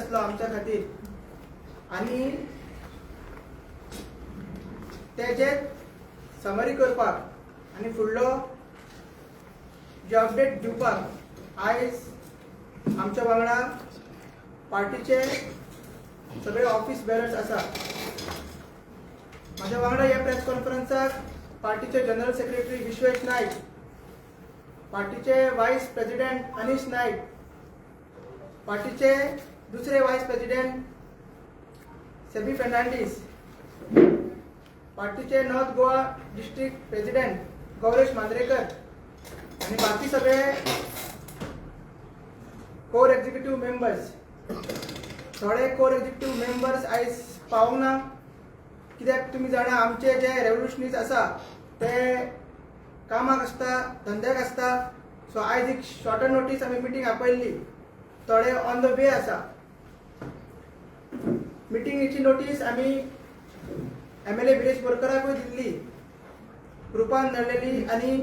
आसलो आमच्या खातीर आनी तेजे समरी करपाक आनी फुडलो जे अपडेट दिवपाक आयज आमच्या वांगडा पार्टीचे सगळे ऑफिस बेरर्स आसा. म्हाज्या वांगडा ह्या प्रेस कॉन्फरन्साक पार्टीचे जनरल सेक्रेटरी विश्वेश नायक, पार्टीचे वायस प्रेसिडेंट अनिश नायक, पार्टीचे दुसरे वायस प्रेसिडेंट सेबी फर्नांडीस, पार्टीचे north Goa district president Gauresh Mandrekar आनी बाकी सगळे कोर एक्झिक्युटीव मेंबर्स. थोडे कोर एक्झिक्युटीव मेंबर्स आयज पावूंक ना, कित्याक तुमी जाणा, आमचे जे रेवोल्युशनीज आसा ते कामाक आसता, धंद्याक आसता. सो आयज एक शॉर्टर नोटीस आमी मिटींग आपयल्ली, थोडे ऑन the वे आसा. मिटिंगेची नोटीस आमी एमएलए विरेश बोरकराकूय दिल्ली, ग्रुपान धाडलेली आनी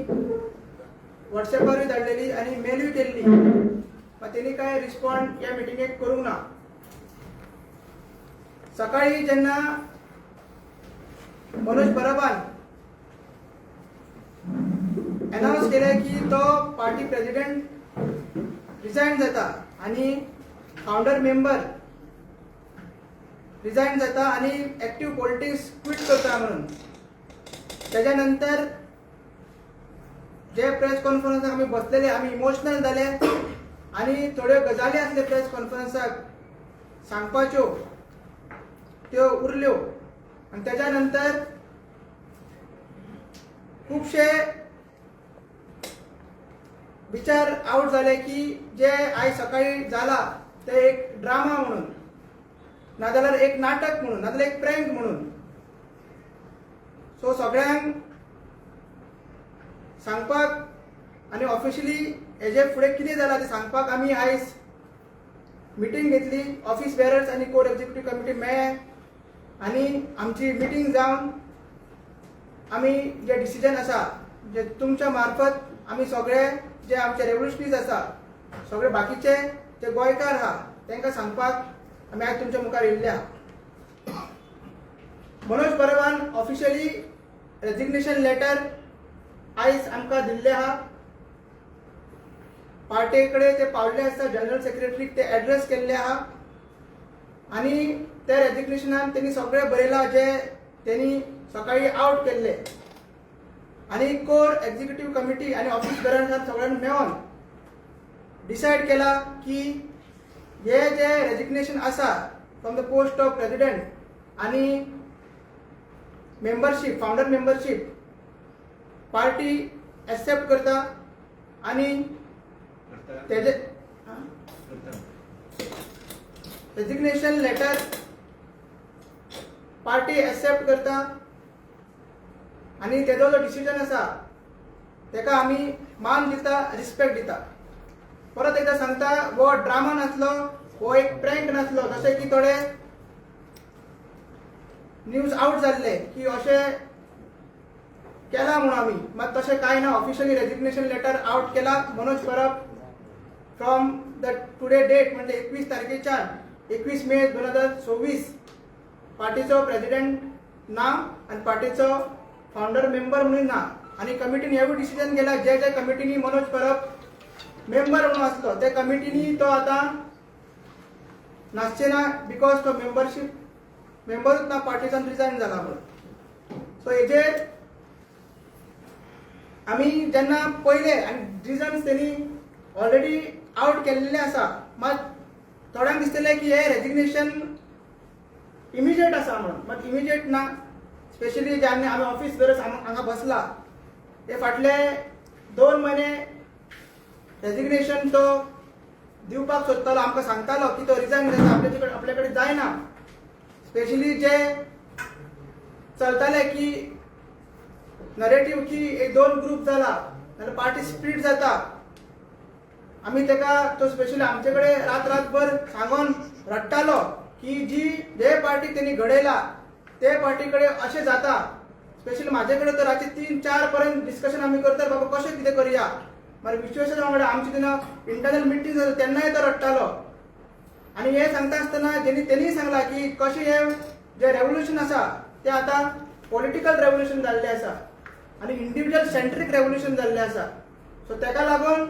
वॉट्सॅपारूय धाडलेली आनी मेलूय केल्ली, मात तेणी कांय रिस्पॉन्ड ह्या मिटिंगेक करूंक ना. सकाळी जेन्ना मनोज परबान अनावन्स केलें की तो पार्टी प्रेसिडेंट रिजायन जाता आनी फावंडर मेंबर रिजायन जाता आनी एक्टीव पॉलिटिक्स क्विट करता म्हणून, तेज्या नंतर जे प्रेस कॉन्फरन्साक आमी बसलेले, आमी इमोशनल जाले आनी थोड्यो गजाली आसले प्रेस कॉन्फरन्साक सांगपाच्यो, त्यो उरल्यो. आनी तेज्या नंतर खुबशे विचार आवट जाले की जे आयज सकाळी जाला ते एक ड्रामा म्हणून, नाजाल्यार एक नाटक म्हणून, नाजाल्यार एक प्रँक म्हणून. सो सगळ्यांक सांगपाक आनी ऑफिशियली हेजे फुडें कितें जालां तें सांगपाक आमी आयज मिटींग घेतली. ऑफिस बेरर्स आनी कोर एक्झिक्युटीव कमिटी मेळ्ळे आनी आमची मिटींग जावन आमी जे डिसिजन आसा, जे तुमच्या मार्फत आमी सगळे जे आमचे रेवोल्युशनीज आसा, सगळे बाकीचे जे गोंयकार आहा, तांकां सांगपाक आमी आयज तुमच्या मुखार येयल्ले आहा. मनोज परबान ऑफिशियली रेजिग्नेशन लेटर आयज आमकां दिल्लें आहा. पार्टे कडेन ते पावल्ले आसता, जनरल सेक्रेटरीक ते एड्रेस केल्ले आहा आनी त्या रेजिग्नेशनान तेणी सगळें बरयलां जे तेणी सकाळी आवट केल्ले. आनी कोर एक्झिक्युटीव कमिटी आनी ऑफिस बेरर्सान सगळ्यांनी मेळोन डिसायड केला की हे जे रेजिग्नेशन आसा from the post of president आनी membership, founder membership, party accept करता आनी तेजे रेजिग्नेशन लेटर पार्टी एक्सेप्ट करता आनी तेजो जो डिसिजन आसा तेका आमी मान दिता, रिस्पेक्ट दिता. परत एकदा सांगता, हो ड्रामा नासलो, हो एक प्रँक नासलो, जशें की थोडे न्यूज आवट जाल्ले की अशें केला म्हणून आमी. मात तशें कांय ना. ऑफिशियली रेजिग्नेशन लेटर आवट केला मनोज परब फ्रॉम the today date, म्हणजे 21 तारखेच्यान, 21 मे 2026, पार्टीचो प्रेसिडेंट ना आनी पार्टीचो फावंडर मेंबर म्हणून ना. आनी कमिटीन हेवूय डिसिजन केला, जे जे कमिटीनी मनोज परब मेंबर म्हणून आसलो ते कमिटीनी तो आतां नासचे ना, because तो मेंबरशीप मेंबरूच ना, पार्टीच्यान रिजायन जाला म्हणून. सो हेजेर आमी जेन्ना पयले आनी रिजन्स तेणी ऑलरेडी आवट केल्ले आसा, मात थोड्यांक दिसतलें की हे रेजिग्नेशन इमिजिएट आसा म्हणून, मात इमिजिएट ना. स्पेशली जे आमी ऑफिस बेरर्स हांगा बसला, हे फाटले 2 म्हयने रेजिग्नेशन तो दिवपाक सोदतालो, आमकां सांगतालो की तो रिजायन जाता, आपले कडेन जायना. स्पेशली जे चलताले की नरेटीव की एक दोन ग्रुप जाला जाल्यार पार्टी स्प्लीट जाता, आमी तेका तो स्पेशली आमचे कडेन रात रातभर सांगोन रडटालो की जी जे पार्टी तेणी घडयला ते पार्टी कडेन अशें जाता. स्पेशली म्हाजे कडेन तर रातचे 3-4 पर्यंत डिस्कशन आमी करतात, बाबा कशें कितें करया. मागीर विश्वेशा वांगडा आमची तेन्ना इंटरनल मिटींग जाता, तेन्नाय तो रडटालो. आनी हें सांगता आसतना जेणी तेणी सांगलां की कशें हें जें रेवोल्युशन आसा तें आतां पॉलिटिकल रेवोल्युशन जाल्लें आसा आनी इंडिविज्युअल सेंट्रीक रेवोल्युशन जाल्लें आसा. सो तेका लागून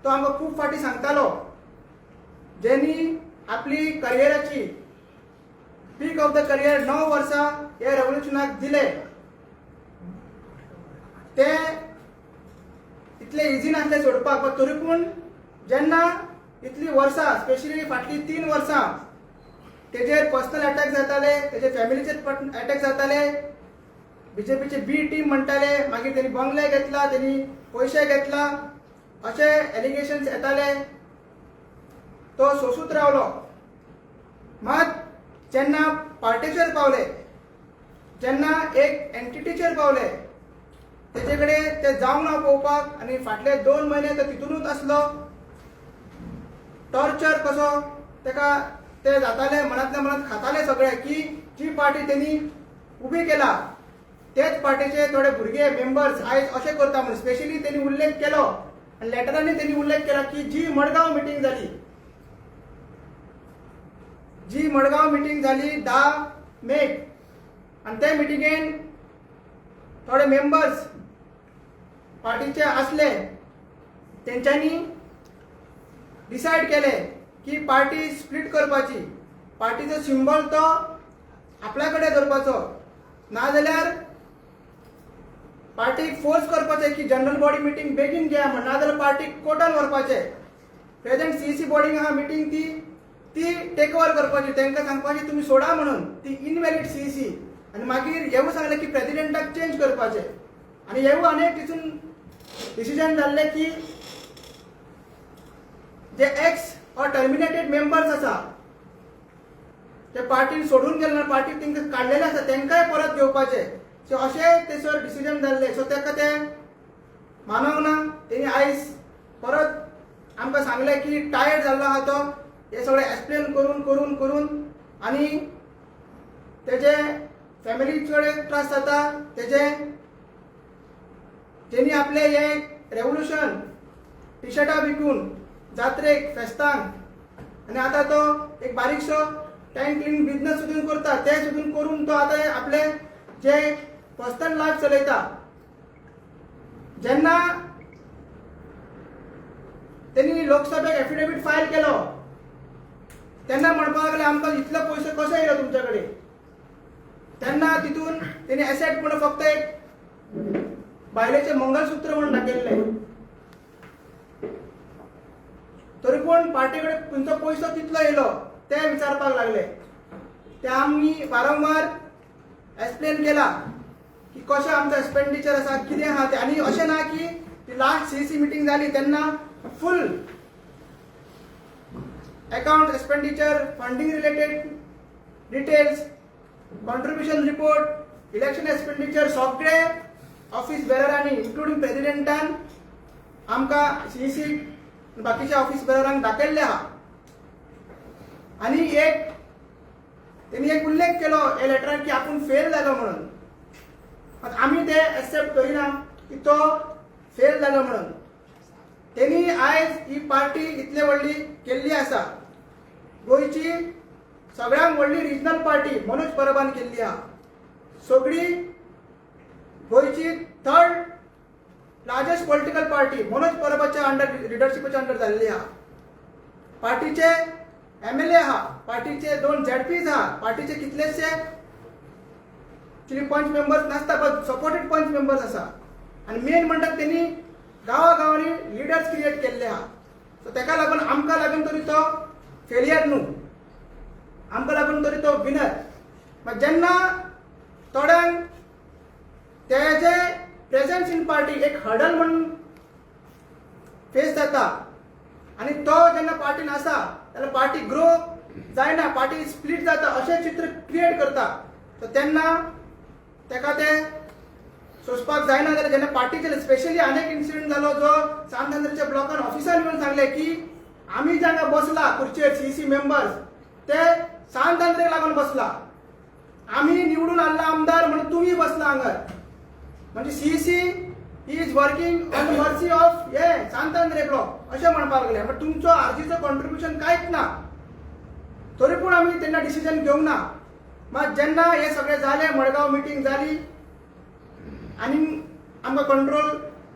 तो आमकां खूब फावटी सांगतालो, जेणी आपली करियराची पीक ऑफ the career 9 वर्सां हे रेवोल्युशनाक दिले, ते इतले इजी नासले सोडपाक, पण तरी पूण जेन्ना इतली वर्सां, स्पेशली फाटलीं 3 वर्सां तेजेर पर्सनल अटॅक जाताले, तेजे फॅमिलीचेर अटॅक जाताले, बीजेपीचे बी टीम म्हणटाले, मागीर तेणी बंगले घेतला, तेणी पयशे घेतला, अशे एलिगेशन्स येताले, तो सोसूत रावलो. मात जेन्ना पार्टेचेर पावले, जेन्ना एक एंटिटीचेर पावले, तेजे कडेन ते जावंक ना पळोवपाक आनी फाटले 2 म्हयने तो तितूनच आसलो. टॉर्चर कसो तेका ते जाताले, मनांतल्या मनात खाताले सगळे की जी पार्टी तेणी उबी केला तेच पार्टीचे थोडे भुरगे मेंबर्स आयज अशें करता म्हणून स्पेशली तेणी उल्लेख केलो आनी लेटरांनी तेणी उल्लेख केला की जी मडगांव मिटींग जाली, जी मडगांव मिटींग जाली 10 मेक, आनी ते मिटिंगेन थोडे मेंबर्स पार्टीचे आसले, तेंच्यांनी डिसायड केले की पार्टी स्प्लीट करपाची, पार्टीचो सिंबल तो आपल्या कडेन दवरपाचो, नाजाल्यार पार्टीक फोर्स करपाचें की जनरल बॉडी मिटींग बेगीन घेया म्हण, नाजाल्यार पार्टीक कोर्टान व्हरपाचें. प्रेझेंट सीईसी बॉडींग आहा मिटींग ती ती टेक ओवर करपाची, तांकां सांगपाची तुमी सोडा म्हणून, ती इनव्हॅलीड सीईसी. आनी मागीर हेवूय सांगलें की प्रेजिडेंटाक चेंज करपाचें. आनी हेवूय आनी एक तितून डिसिजन जाल्लें की जे एक्स ऑर टर्मिनेटेड मेंबर्स आसा, ते पार्टीन सोडून गेले ना, पार्टी तांकां काडलेले आसा, तांकांय परत घेवपाचे. सो अशें थंयसर डिसिजन जाल्लें. सो ताका तें मानवंक ना. तेणी आयज परत आमकां सांगलें की टायर्ड जाल्लो आहा तो हे सगळें एक्सप्लेन करून करून करून, आनी तेजे फॅमिली कडेन त्रास जाता तेजे. तेणी आपलें हें रेवोल्युशन टिशर्टां विकून जात्रेक फेस्तांक, आनी आतां तो एक बारीकसो टँक क्लीन बिजनस सुद्दां करता, ते सुद्दां करून तो आतां आपले जे पर्सनल लायफ चलयता. जेन्ना तेणी लोकसभेक एफिडेवीट फायल केलो तेन्ना म्हणपाक लागले आमकां इतलो पयसो कसो येयलो तुमच्या कडेन. तेन्ना तितून तेणी एसेट म्हणून फक्त एक बायलेचें मंगलसूत्र म्हणून दाखयल्लें, तरी पूण पार्टी कडेन खंयचो पयसो कितलो येयलो ते विचारपाक लागले. ते आमी वारंवार एक्सप्लेन केला की कशें आमचो एक्सपेंडिचर आसा, कितें आहा तें. आनी अशें ना की ती लास्ट सीईसी मिटींग जाली तेन्ना full account expenditure, funding related details, contribution report, election expenditure सगळे ऑफिस बेररांनी इन्क्लुडींग प्रेजिडेंटान आमकां सीईसी बाकीच्या ऑफिस बेररांक दाखयल्ले आहा. आनी एक तेणी एक उल्लेख केलो हे लेटरान की आपूण फेल जालो म्हणून. आतां आमी ते एक्सेप्ट करिना की तो फेल जालो म्हणून. तेणी आयज ही पार्टी इतले व्हडली केल्ली आसा, गोंयची सगळ्यांत व्हडली रिजनल पार्टी मनोज परबान केल्ली आहा, सगळी गोंयची third largest political party Manoj परबाच्या अंडर लिडरशिपाच्या अंडर जाल्ली आहा. पार्टीचे एमएलए आहा, पार्टीचे 2 झेडपीज आहा, पार्टीचे कितलेशे एक्चुअली पंच मेंबर्स नासता बट सपोर्टेड पंच मेंबर्स आसा. आनी मेन म्हणटा तेणी गांवा गांवांनी लिडर्स क्रिएट केल्ले आहा. सो तेका लागून आमकां लागून तरी तो फेलियर न्हू, आमकां लागून तरी तो विनर. मात जेन्ना थोड्यांक तेजे प्रेझन्स इन पार्टी एक हर्डल म्हणून फेस जाता आनी तो जेन्ना पार्टीन आसा जाल्यार पार्टी ग्रो जायना, पार्टी स्प्लीट जाता अशें चित्र क्रिएट करता. सो तेन्ना तेका ते सोंसपाक जायना. जाल्यार जेन्ना पार्टीचे स्पेशली आनी एक इन्सिडंट जालो जो सांत आंद्रेच्या ब्लॉकान ऑफिसान येवन सांगलें की आमी जे हांगा बसला खुर्चेर सीईसी मेंबर्स ते सांत आंद्रेक लागून बसला, आमी निवडून हाडला आमदार म्हणून तुमी बसला हांगर. म्हणजे CEC is working on mercy of हे सांत आंद्रे ब्लॉक अशें म्हणपाक लागले. बट तुमचो आरजीचो कॉन्ट्रिब्युशन कांयच ना. तरी पूण आमी तेन्ना डिसिजन घेवंक ना. मात जेन्ना हें सगळें जालें, मडगांव मिटींग जाली आनी आमकां कंट्रोल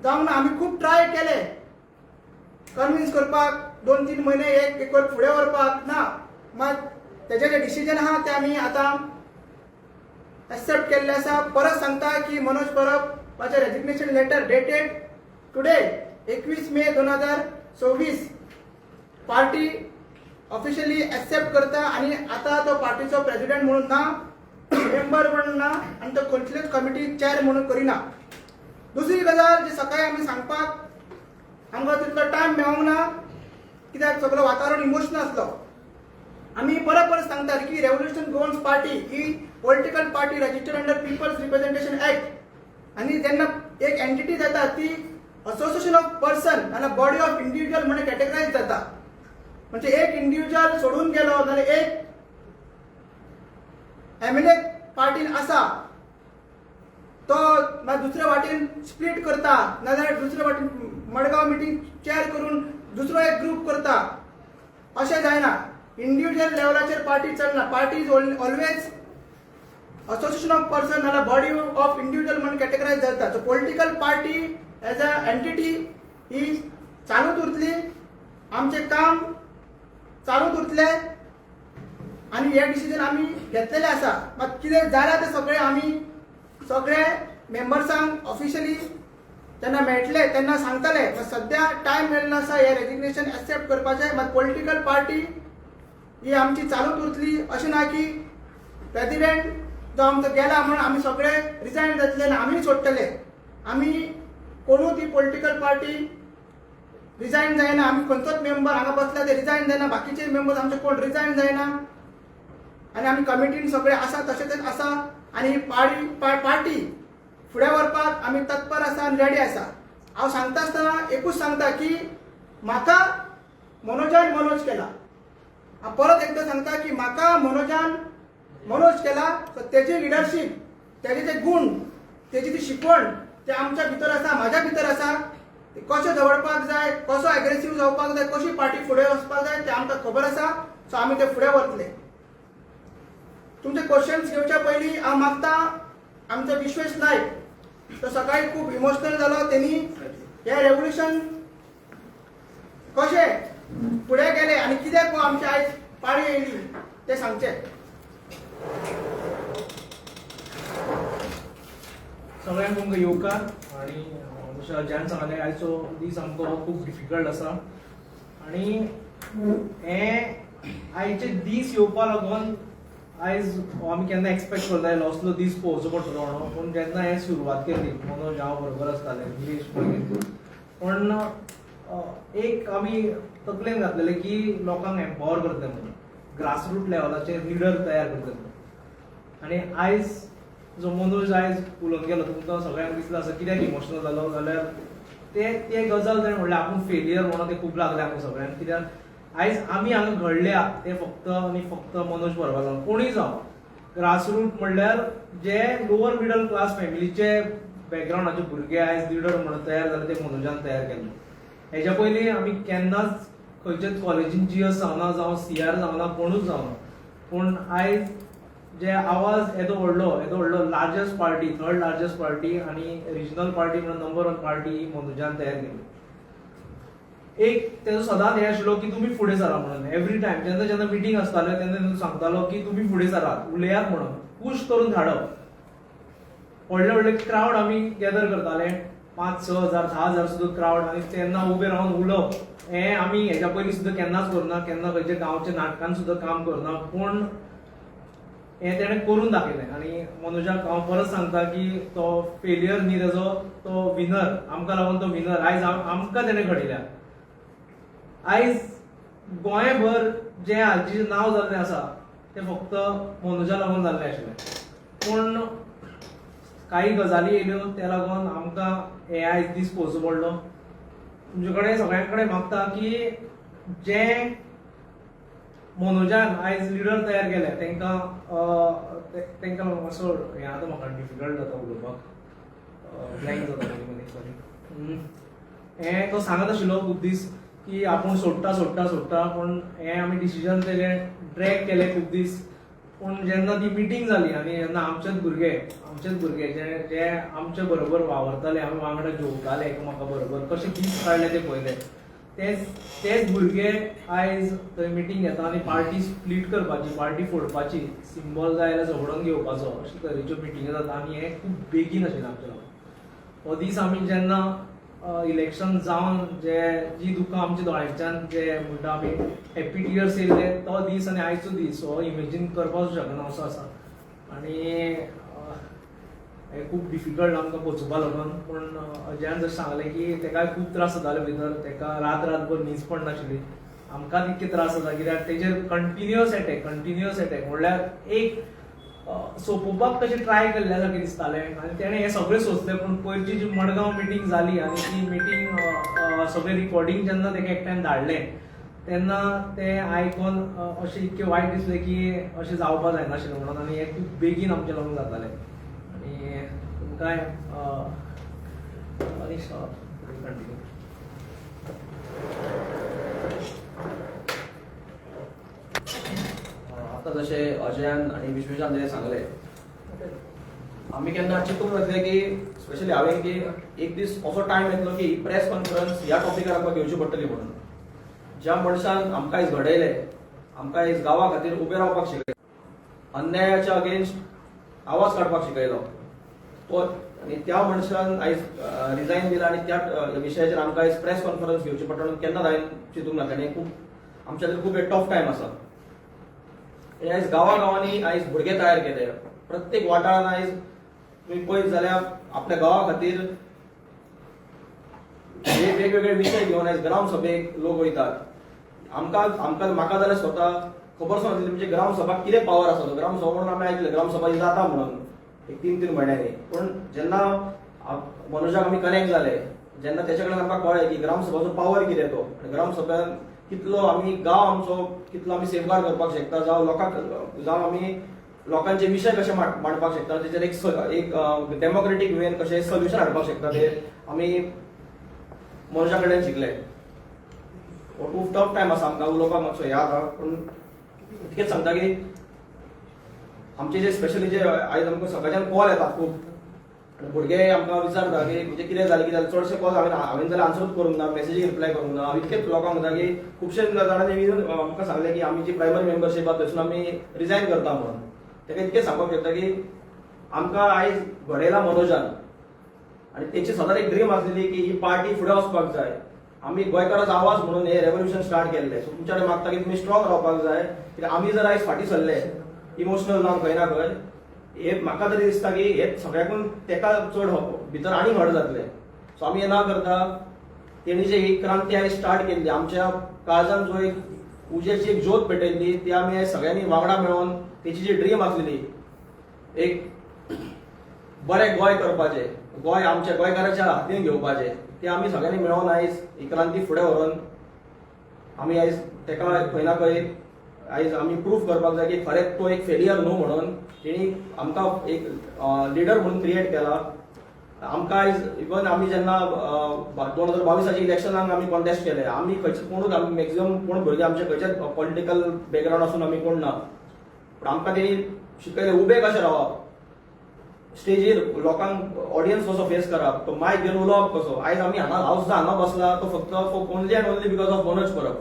जावंक ना. आमी खूब ट्राय केले कन्विन्स करपाक, 2-3 म्हयने एक एक फुडें व्हरपाक ना. मात तेजें जें डिसिजन आहा तें आमी आतां एक्सेप्ट केल्लें आसा. परत सांगता की मनोज परबाचें resignation letter dated today 21 May 2026 party officially accept करता आनी आतां तो पार्टीचो प्रेसिडेंट म्हणून ना, मेंबर म्हणून ना आनी तो खंयचलेच कमिटी चेअर म्हणून करिना. दुसरी गजाल जी सकाळी आमी सांगपाक आमकां तितलो टायम मेळोंक ना, कित्याक सगळो वातावरण इमोशनल आसलो. आमी परत परत सांगतात की रेव्होल्युशन गोवन्स पार्टी ही political party registered under People's Representation Act आनी जेन्ना एक एंटिटी जाता ती असोसिएशन ऑफ पर्सन नाल्यार बॉडी ऑफ इंडिव्हिज्युअल म्हणून कॅटेगरायज जाता. म्हणजे एक इंडिव्हिज्युअल सोडून गेलो नाल्यार एक एमएलए पार्टीन आसा तो मागीर दुसरे वाटेन स्प्लीट करता, नाजाल्यार दुसरे वाटेन मडगांव मिटींग चेअर करून दुसरो एक ग्रूप करता, अशें जायना. इंडिव्हिज्युअल लेवलाचेर पार्टी चलना. Party is always association of person नाल्यार बॉडी ऑफ इंडिव्हिज्युअल म्हणून कॅटेगरायज जाता. So political party as a entity ही चालूच उरतली, आमचें काम चालूच उरतलें आनी हे डिसिजन आमी घेतलेले आसा. मात कितें जालां तें सगळें आमी सगळे मेंबर्सांक ऑफिशियली जेन्ना मेळटले तेन्ना सांगतले. मात सद्या टायम मेळना आसा हे रेजिग्नेशन एक्सेप्ट करपाचें. मात पॉलिटिकल पार्टी ही आमची चालूच उरतली. अशें ना की प्रेसिडेंट जो आमचो गेला म्हणून आमी सगळे रिजायन जातले आनी आमी सोडटले. आमी कोणूच ही पॉलिटिकल पार्टी रिजायन जायना. आमी खंयचोच मेंबर हांगा बसला ते रिजायन जायना, बाकीचे मेंबर्स आमचे कोण रिजायन जायना आनी आमी कमिटीन सगळे आसा तशेंच आसा आनी ही पार्टी फुडें व्हरपाक आमी तत्पर आसा आनी रेडी आसा. हांव सांगता आसतना एकूच सांगता की म्हाका मनोजान मनोज केला. हांव परत एकदां सांगता की म्हाका मनोजान मनोज केला. सो तेजी लिडरशीप, तेजे ते गूण, तेजी ती शिकवण ते आमच्या भितर आसा, म्हाज्या भितर आसा. ते कशें दवरपाक जाय, कसो एग्रेसीव जावपाक जाय, कशी पार्टी फुडें वचपाक जाय ते आमकां खबर आसा. सो आमी ते फुडें व्हरतले. तुमचे क्वेश्चन्स घेवच्या पयलीं हांव मागता आमचो विश्वेश नायक, तो सकाळी खूब इमोशनल जालो. तेणी हे रेव्होल्युशन कशें फुडें गेले आनी कित्याक आमची आयज पाळी येयली तें सांगचें. सगळ्यांक तुमकां येवकार. आनी जशें अजयान सांगलें, आयचो दीस आमकां खूब डिफिकल्ट आसा आनी हे आयचे दीस येवपा लागून आयज आमी केन्ना एक्सपेक्ट करताले असलो दीस पळोवचो पडटलो म्हणून. पूण जेन्ना हे सुरवात केली, मनोज हांव बरोबर आसताले, निलेश मागीर, पूण एक आमी तकलेन घातलेले की लोकांक एम्पावर करतले म्हणून, ग्रासरूट लेवलाचेर लिडर तयार करतले म्हणून. आनी आयज जो मनोज आयज उलोवन गेलो, तुमकां सगळ्यांक दिसलां आसा कित्याक इमोशनल जालो जाल्यार ते ते गजाल ताणें म्हणलें आपूण फेलियर म्हणून ते खूब लागले आमकां सगळ्यांक. कित्याक आयज आमी हांगा घडल्या ते फक्त आनी फक्त मनोज परबा जावन, कोणूय जावं, ग्रासरूट म्हणल्यार जे लोअर मिडल क्लास फॅमिलीचे बॅकग्रावंडाचे भुरगे आयज लिडर म्हणून तयार जाले ते मनोजान तयार केल्ले. हेच्या पयलीं आमी केन्नाच खंयच्याच कॉलेजीन जीएस जावना, जावं सीआर जावना, कोणूच जावना. पूण आयज जे आवाज येदो व्हडलो, येदो व्हडलो largest party, third largest party आनी रिजनल पार्टी म्हणून नंबर वन पार्टी मनोजान तयार केली. एक तेजो सदांच हें आशिल्लो की तुमी फुडें सरा म्हणून. एवरी टायम जेन्ना जेन्ना मिटींग आसताल्यो तेन्ना तेन्ना सांगतालो की तुमी फुडें सरात, उलयात म्हणून, पुश करून धाडप. व्हडले व्हडले क्रावड आमी गॅदर करताले, 5-6 हजार, 10 हजार सुद्दां क्रावड, आनी तेन्ना उबे रावन उलोवप हें आमी हेच्या पयलीं सुद्दां केन्नाच करुना, केन्ना खंयच्या गांवच्या नाटकान सुद्दां काम करना, पूण हें तेणें करून दाखयलें. आनी मनोजाक हांव परत सांगता की तो फेलियर न्ही तेजो, तो विनर. आमकां लागून तो विनर. आयज आमकां तेणें घडयल्या. आयज गोंयभर जें हाजें नांव जाल्लें आसा तें फक्त मनोजा लागून जाल्लें आशिल्लें. पूण काही गजाली येयल्यो त्या लागून आमकां हे आयज दीस पळोवचो पडलो. तुमचे कडेन सगळ्यां कडेन मागता की जे मनोजान आयज लिडर तयार केले तांकां तांकां मातसो हें आतां म्हाका डिफिकल्ट जाता उलोवपाक, ब्लँक जाता मदीं मदीं, सॉरी. हें तो सांगत आशिल्लो खूब दीस. की आपूण सोडटा सोडटा सोडटा, पूण हें आमी डिसिजन तेजें ड्रॅग केलें खूब दीस. पूण जेन्ना ती मिटींग जाली आनी जेन्ना आमचेच भुरगे जे जे आमचे बरोबर वावरताले, आमी वांगडा जेवताले एकामेका बरोबर, कशे दीस काडले ते पळयले, तेच तेच भुरगे आयज थंय मिटींग घेता आनी पार्टी स्प्लीट करपाची, पार्टी फोडपाची, सिंबॉल जाय जाल्यार झगडोन घेवपाचो, अशे तरेच्यो मिटिंग्यो जाता. आनी हें खूब बेगीन आशिल्लें आमच्या लागून. हो दीस आमी जेन्ना इलेक्शन जावन जे जी दुकां आमच्या दोळ्यांच्यान, जे म्हणटा आमी हॅपी टियर्स येयल्ले, तो दीस आनी आयचो दीस हो इमेजीन करपाक शकना असो आसा. आनी हें खूब डिफिकल्ट आमकां पचोवपा लागून. पूण अजयान जशें सांगलें की तेकाय खूब त्रास जाताले भितर, तेका रात रातभर न्हीद पडनाशिल्ली. आमकां तितके त्रास जाता कित्याक तेजेर कंटिन्युअस एटॅक, कंटिन्युअस एटॅक, म्हणल्यार एक सोंपोवपाक कशें ट्राय केल्ल्या सारकें दिसतालें. आनी तेणें हें सगळें सोंसलें. पूण पयरची जी मडगांव मिटींग जाली आनी ती मिटींग सगळें रिकॉर्डिंग जेन्ना तेका एकट्यान धाडलें तेन्ना तें आयकोन अशें इतकें वायट दिसलें की अशें जावपा जायनाशिल्लें म्हणून. आनी हें खूब बेगीन आमचें लागून जातालें. आनी तुमकांय अनिश कंटिन्यू. आता जशें अजयान आनी विश्वेशान जे सांगले, आमी केन्ना चिंतूंक नासलें की स्पेशली हांवें की एक दीस असो टायम येतलो की प्रेस कॉन्फरन्स ह्या टॉपिकार आमकां घेवची पडटली म्हणून. ज्या मनशान आमकां आयज घडयले, आमकां आयज गांवा खातीर उबें रावपाक शिकयलें, अन्यायाच्या अगेन्स्ट आवाज काडपाक शिकयलो तो, आनी त्या मनशान आयज रिजायन दिला आनी त्या विशयाचेर आमकां आयज प्रेस कॉन्फरन्स घेवची पडटा म्हणून केन्नाच हांवें चिंतूंक नासलें. आनी खूब आमच्या खातीर खूब एक टफ टायम आसा. आनी आयज गांवा गांवांनी आयज भुरगे तयार केले. प्रत्येक वाठारान आयज तुमी पळयत जाल्यार आपल्या गांवा खातीर हे वेगवेगळे विशय घेवन आयज ग्राम सभेक लोक वयतात. आमकां आमकां म्हाका जाल्यार स्वता खबर सुद्दां नासली म्हणजे ग्राम सभा कितें पावर आसा तो. ग्राम सभा म्हणून आमी आयकले, ग्राम सभा ही जाता म्हणून एक तीन तीन म्हयन्यांनी. पूण जेन्ना मनोजाक आमी कनेक्ट जाले, जेन्ना तेच्या कडेन आमकां कळ्ळें की ग्राम सभाचो पावर कितें तो आनी ग्राम सभेन कितलो आमी गांव आमचो कितलो आमी सेफगार्ड करपाक शकता, जावं लोकांक, जावं आमी लोकांचे विशय कशे मांडपाक शकता, तेचेर एक डेमोक्रेटीक वेन कशें सोल्युशन हाडपाक शकता, ते आमी मनोजा कडल्यान शिकले. हो खूब टफ टायम आसा. आमकां उलोवपाक मातसो हें जाता, पूण इतकेंच सांगता की आमचे जे स्पेशली जे आयज आमकां सकाळच्यान कॉल येतात खूब आनी भुरगे आमकां विचारता की म्हणजे कितें जालें, कितें जालें. चडशे कॉल हांवें जाल्यार आन्सरूच करूंक ना, मॅसेजी रिप्लाय करूंक ना. हांव इतकेच लोकांक म्हणटा की खुबशे जाणांनी even आमकां सांगलें की आमी जी प्रायमरी मेंबरशीप आहा थंयसून आमी रिजायन करता म्हणून. ताका इतकें सांगपाक शकता की आमकां आयज घडयला मनोजान आनी तेची सदांच एक ड्रीम आसलेली की ही पार्टी फुडें वचपाक जाय. आमी गोंयकाराचो आवाज म्हणून हे रेव्होल्युशन स्टार्ट केल्लें. सो तुमच्या कडेन मागता की तुमी स्ट्रॉंग रावपाक जाय, कित्याक आमी जर आयज फाटीं सरले इमोशनल जावन खंय ना खंय, हे म्हाका तरी दिसता की हे सगळ्याकून तेका चड भितर आनीक हर्ट जातले. सो आमी हे ना करता तेणी जे ही क्रांती आयज स्टार्ट केल्ली, आमच्या काळजान जो एक उजेची एक ज्योत पेटयल्ली, ती आमी आयज सगळ्यांनी वांगडा मेळोन तेची जी ड्रीम आसलेली एक बरें गोंय करपाचें, गोंय आमच्या गोंयकाराच्या हातीन घेवपाचें, ते आमी सगळ्यांनी मेळोन आयज ही क्रांती फुडें व्हरोन आमी आयज तेका खंय ना खंय आयज आमी प्रूफ करपाक जाय की खरेंच तो एक फेलियर न्हू म्हणून. तेणी आमकां एक लिडर म्हणून क्रिएट केला आमकां. आयज इवन आमी जेन्ना 2022आच्या इलेक्शनाक आमी कॉन्टेस्ट केले, आमी खंयचे कोणूच, आमी मॅक्झिमम कोण भुरगे आमचे खंयच्याच पॉलिटिकल बॅकग्रावंड आसून आमी कोण ना, पूण आमकां तेणी शिकयलें उबे कशें रावप स्टेजीर, लोकांक ऑडियन्स कसो फेस करप, तो मायक घेवन उलोवप कसो. आयज आमी हांगा, हांव सुद्दां हांगा बसला तो फक्त only and only because of Manoj Parab.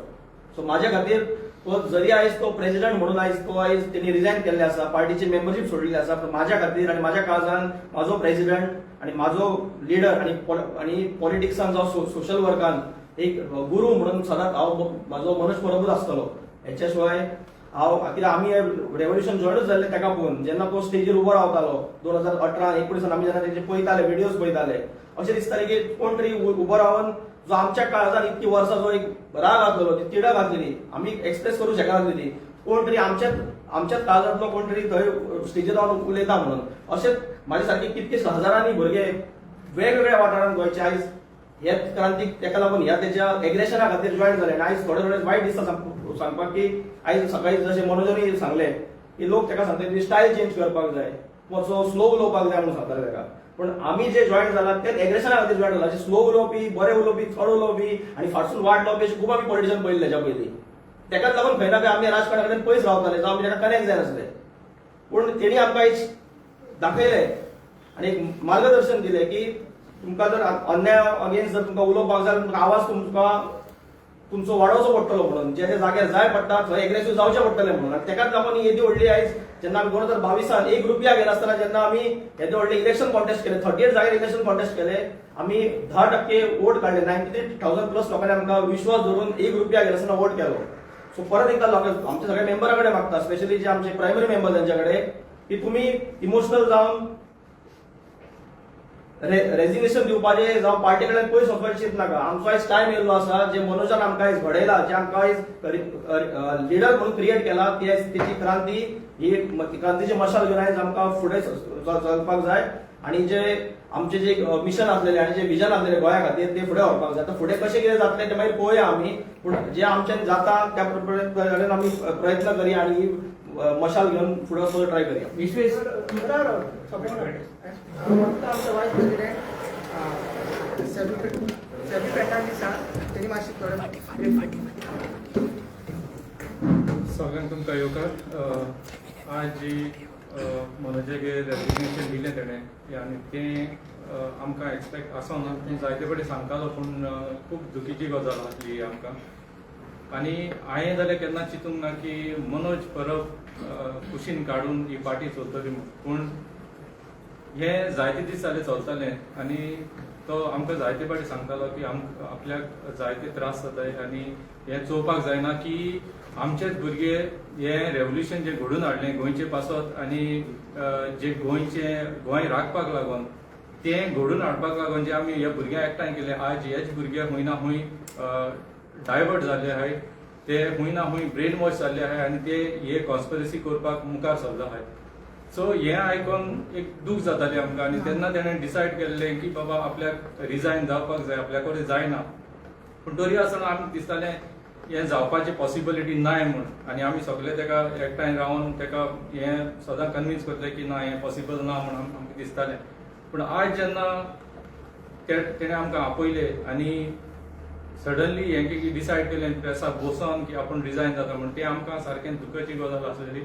So माझ्या खातीर तो जरी आयज तो प्रेसिडेंट म्हणून आयज तो आयज तेणी रिजायन केल्ले आसा, पार्टीची मेंबरशीप सोडलेली आसा, पूण माझ्या खातीर आनी माझ्या काळजान म्हाजो प्रेसिडेंट आनी म्हाजो लिडर आनी पॉलिटिक्सान जावं सोशल वर्कान एक गुरू म्हणून सदांच हांव म्हाजो मनोज परबूच आसतलो. हेच्या शिवाय हांव, कित्याक आमी रेव्होल्युशन जॉयनूच जाल्ले ताका पळोवन. जेन्ना तो स्टेजीर उबो रावतालो 2018 19 आमी जेन्ना तेजे पळयताले, व्हिडियोज पळयताले, अशें दिसतालें की कोण तरी उबो रावन जो आमच्या काळजान इतकी वर्सां जो एक राग आसलेलो, ती तिडक आसलेली, आमी एक्सप्रेस करूंक शकनासलेली, कोण तरी आमच्याच काळजांतलो कोण तरी थंय स्टेजीर रावन उलयता म्हणून. अशेंच म्हाजे सारके कितके हजारांनी भुरगे वेगवेगळ्या वाठारांत गोंयचे आयज हे क्रांतीक तेका लागून ह्या तेच्या एग्रेशना खातीर जॉयन जाले. आनी आयज थोडे थोडे वायट दिसता सांगपाक की आयज सकाळी जशें मनोजानूय सांगलें की लोक तेका सांगता तुजी स्टायल चेंज करपाक जाय, मातसो स्लो उलोवपाक जाय म्हणून सांगताले तेका. पण आमी जे जॉईन जाला ते एग्रेशना खातीर जॉईन जाला. स्लो उलोवपी, बरे उलोवपी, चड उलोवपी आनी फाटसून वाट लावपी अशे खूब आमी पॉलिटिशियन पळयल्ले तेच्या पयलीं. तेकाच लागून खंय ना खंय आमी राजकारणा कडेन पयस रावताले, जावं आमी तेका कनेक्ट जायनासले. पूण तेणी आमकां आयज दाखयलें आनी एक मार्गदर्शन दिलें की तुमकां जर अन्याय अगेन्स्ट जर तुमकां उलोवपाक जाय, तुमकां आवाज तुमकां तुमचो वाडोवचो पडटलो म्हणून, जे जे जाग्यार जाय पडटा थंय एग्रेसिव्ह जावचें पडटलें म्हणून. आनी तेकाच लागून ही येदी व्हडली आयज जेन्ना आमी 2022 एक रुपया घेनासतना जेन्ना आमी येदे व्हडले इलेक्शन कॉन्टेस्ट केले, 38 जाग्यार इलेक्शन कॉन्टेस्ट केले, आमी 10% वोट काडले, 93,000 प्लस लोकांनी आमकां विश्वास धरून एक रुपया घेनासतना वोट केलो. सो परत एकदा लोकांक, आमच्या सगळ्या मेंबरा कडेन मागता, स्पेशली जे आमचे प्रायमरी मेंबर तेंच्या कडेन, की तुमी इमोशनल जावन रेजिग्नेशन दिवपाचें जावं पार्टी कडेन पयस वचपाचें चिंत नाका. आमचो आयज टायम येयल्लो आसा. जे मनोजान आमकां आयज घडयला, जे आमकां आयज लिडर म्हणून क्रिएट केला, ती आयज तेची क्रांती, ही एक क्रांतीची मशाल घेवन आयज आमकां फुडें चलपाक जाय आनी जे आमचे जे मिशन आसलेले आनी जे विजन आसलेले गोंया खातीर ते फुडें व्हरपाक जाय. आतां फुडें कशें कितें जातलें तें मागीर पळोवया आमी, पूण जे आमच्यान जाता त्या प्रमाणे आमी प्रयत्न करया आनी ही मशाल घेवन फुडें वचपाचो ट्राय करया. विश्वेश. राव राव, फक्त आमचो वायस प्रेसिडेंट सेबी सेबी फेर्नांडीस आसा, तेणी मातशी थोडे. सगळ्यांक तुमकां येवकार. आज जी मनोजागेर रेजिग्नेशन दिलें तेणें आनी तें आमकां एक्सपेक्ट आसोना. तें जायते फावटी सांगतालो, पूण खूब दुखीची गजाल आसली आमकां. आनी हांवें जाल्यार केन्ना चिंतूंक ना की मनोज परब कुशीन काडून ही पार्टी चलतली म्हूण. पूण हे जायते दीस जाले चलतालें आनी तो आमकां जायते फावटी सांगतालो की आपल्याक जायते त्रास जाताय आनी हें चोवपाक जायना की आमचेच भुरगे हे रेवोल्युशन जे घडून हाडलें गोंयचे पासत आनी जे गोंयचे गोंय राखपाक लागून, तें घडून हाडपाक लागून जे आमी हे भुरग्यांक एकठांय केले, आज हेच भुरगे खंय ना खंय डायवर्ट जाल्ले आहाय, ते खंय ना खंय ब्रेन वॉश जाल्ले आहाय आनी ते हे कॉन्स्पिरसी करपाक मुखार सरले आहाय. सो हें आयकोन एक दूख जाताली आमकां आनी तेन्ना तेणें डिसायड केल्लें की बाबा आपल्याक रिजायन जावपाक जाय, आपल्या कडेन जायना. पूण तरी आसतना आमकां दिसतालें हें जावपाची पॉसिबिलिटी नाय म्हूण आनी आमी सगळे तेका एकठांय रावन तेका हें सदां कन्विन्स करतले की ना, हें पॉसिबल ना म्हूण आमकां दिसतालें. पूण आयज जेन्ना तेणें आमकां आपयले आनी सडनली हें की डिसायड केलें प्रेसाक बसोन की आपूण रिजायन जाता म्हूण, तें आमकां सारकें दुखाची गजाल आसलेली.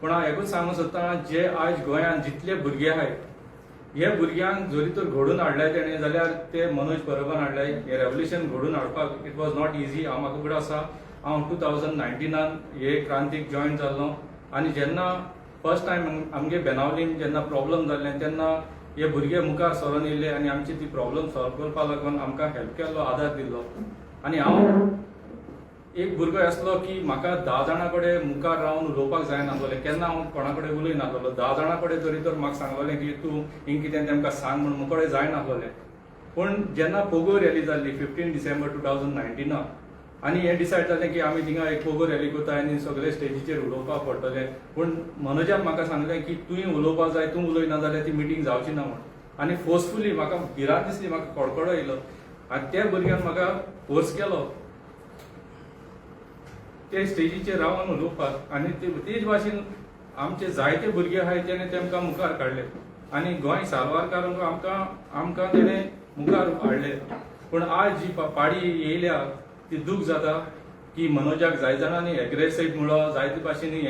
पूण हांव एकूच सांगूंक सोदता, जे आयज गोंयांत जितले भुरगे आहाय, हे भुरग्यांक जरी तर घडोवन हाडले तेणें जाल्यार ते मनोज परबान हाडले. हे रेवोल्युशन घडोवन हाडपाक it was not easy. हांव म्हाका खबर आसा, हांव 2019 हे क्रांतीक जॉयन जाल्लो आनी जेन्ना फर्स्ट टायम आमगे बेनावलीन जेन्ना प्रॉब्लम जाल्लें तेन्ना हे भुरगे मुखार सरोन येयले आनी आमची ती प्रॉब्लम सॉल्व करपा लागून आमकां हेल्प केल्लो, आदार दिल्लो. आनी हांव एक भुरगो आसलो की म्हाका 10 जाणां कडेन मुखार रावन उलोवपाक जायनासलें. केन्ना हांव कोणा कडेन उलय नासलो. 10 जाणां कडेन तरी तर म्हाका सांगलेलें की तूं हिंग कितें तेमकां सांग म्हूण, मुकोडे जायनासलें. पूण जेन्ना पोगो रॅली जाल्ली 15 डिसेंबर 2019, आनी हें डिसायड जालें की आमी थिंगा एक पोगो रॅली करता आनी सगळे स्टेजीचेर उलोवपाक पडटलें, पूण मनोजान म्हाका सांगलें की तुवें उलोवपाक जाय, तूं उलयना जाल्यार ती मिटींग जावची ना म्हूण. आनी फोर्सफुली म्हाका भिरांत दिसली, म्हाका कडकडो येयलो आनी त्या भुरग्यान म्हाका फोर्स केलो ते स्टेजीचेर रावन उलोवपाक. आनी तेच भाशेन आमचे जायते भुरगे आहाय, तेणे तेमकां मुखार काडले आनी गोंय साल्वार करूंक आमकां तेणे मुखार हाडले. पूण आज जी पाडी येयल्या ती दूख जाता की मनोजाक जाय जाणांनी एग्रेसीव म्हणलो, जायते भाशेनी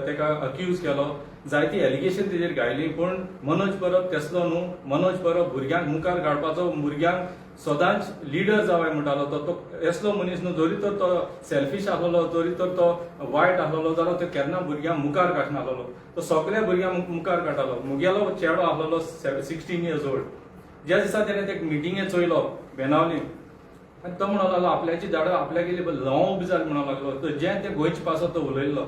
तेका अक्यूज केलो, जायती एलिगेशन तेजेर घायली. पूण मनोज परब तेसलो न्हू. मनोज परब भुरग्यांक मुखार काडपाचो, भुरग्यांक सदांच लिडर जावाय म्हणटालो. तो तो असलो मनीस न्हू. जरी तर तो सेल्फीश आसलेलो, जरी तर तो वायट आसलेलो जाल्यार तो केन्ना भुरग्यांक मुखार काडनासलेलो. तो सगल्या भुरग्यांक मुखार काडटालो. मुगेलो चेडो आसलेलो 16 इयर्स ओल्ड, ज्या दिसा तेणें ते मिटिंगे चोयलो बेनावली आनी तो म्हणूंक लागलो आपल्याची झाडां आपल्यागेली ल्हंव उबी जाली म्हणूंक लागलो. तर जें तें गोंयचे पासत तो उलयल्लो.